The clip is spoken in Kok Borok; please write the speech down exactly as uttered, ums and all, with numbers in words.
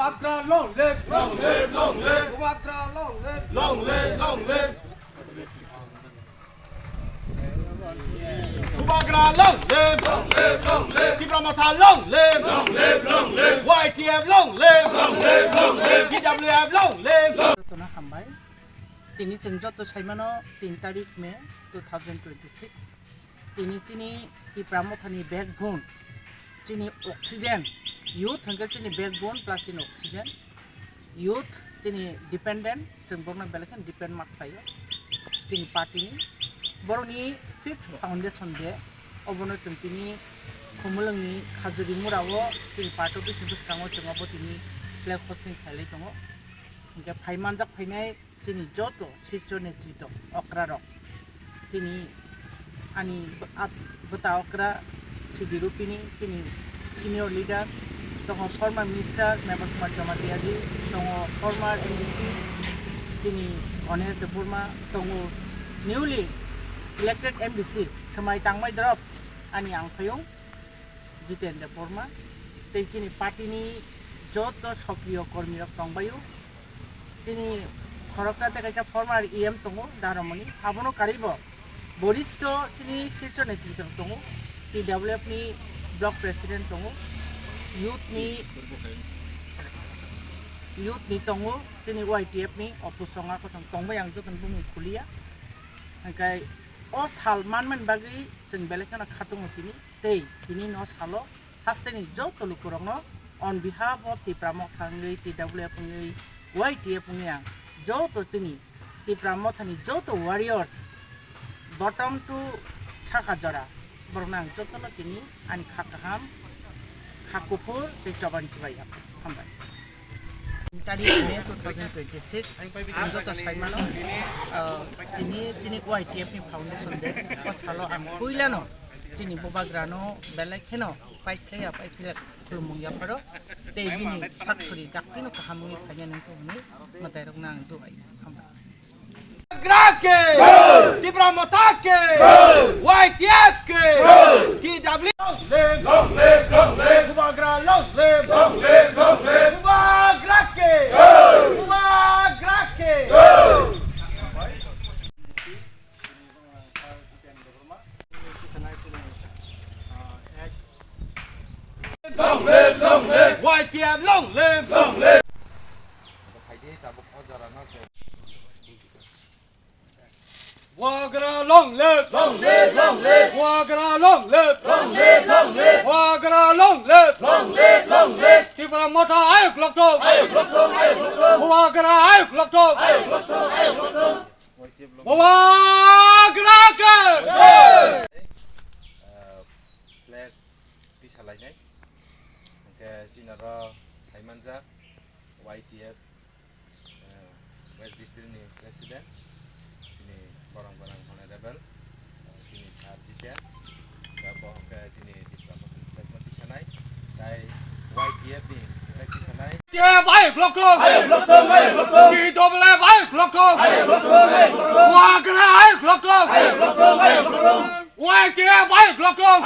Bubagra long live! Long live, long live! Bubagra long live! Long live, long live! Bubagra long live! Long live, long live! Tipra Motha long live! Long live, long live! Y T F long live! Long live, long live! T W F long live! Jotono hambai. Tini chwng joto saimano tin tarik May two thousand twenty-six. Tini chini Tipra Mothani backbone, chini oxygen, youth hwnkhe chini backbone plus chini oxygen. Youth chini dependent, chwng borokno belai kheno depend ma khlaio chini party ni. Borokni fifth foundation day, obono chwng tini Khumulwngni Khajuri Murao chini party office ni bwskango chwng obo tini flag hosting khailai tongo. Hwnkhe phai manjak phainai chini joto shirso netrito okrarok, chini ani at-, bwta okra Sidi Rupini, chini senior leader, tongo former minister Mevar Kumar Jamatia ji, tongo former M D C, chini Ganesh Debbarma, tongo newly elected M D C, Swmai Tangmai Dorop, ani angphayung. Jiten Debbarma, tei chini party ni joto sokriyo kormi rok tongbaio. Chini khoroksa tei kaisa former E M tongo, Daramoni. Abono karwibo boristo chini shirso netrito tongo, T W F ni block president tongo, youth ni, youth ni tongo, chini Y T F ni opusonga kothom tongbai ang jotono bumung khuliya. Hingkai o sal manmani bagwi chwng belai kheno khatungo tini. Tei tini no salo hasteni joto lukurokno on behalf of Tipra Motha wngwi, T W F wngwi, Y T F wngwi ang joto chini Tipra Mothani joto warriors bottom to saka jora borokno ang jotono tini ani kha kaham, kha kuphur tei choban chibai hambai. Tarik May two thousand twenty-six, ang joto saimano, ah, tini chini Y T F ni foundation day, o salo ang puilano chini bubagrano belai kheno paiphlaiya, paiphlaiya khulumung yapharo, tei bini sakthori daktino kaham wngwi phainani wngkha hwnwi mwtairokno ang dubai hambai. Bubagra ke! Tipra Motha ke! Y T F ke! T W F long live! Long live, long live! Bubagra long live! Long live, long live! Bubagra ke! Bubagra ke! Long live, long live! Y T F long live! Long live! Bubagra long live! Long live, long live! Bubagra long live! Long live, long live! Bubagra long live! Long live, long live! Tipra Motha ayuk lokthok! Ayuk lokthok, ayuk lokthok! Bubagra ayuk lokthok! Ayuk lokthok, ayuk lokthok! Bubagra ke! Jai! Flag tisalainai. Hwnkhe chini oro phaimanjak Y T F, eh, West District ni President, chini borong borong Honorable, eh, chini Sir Jiten, da bo hwnkhe chini Tipra Motha ni flag no tisanai, tai Y T F ni flag tisanai. T F ayuk lokthok! Ayuk lokthok, ayuk lokthok! T W F ayuk lokthok! Ayuk lokthok, ayuk lokthok! Bubagra ayuk lokthok! Ayuk lokthok, ayuk lokthok! Y T F ayuk lokthok!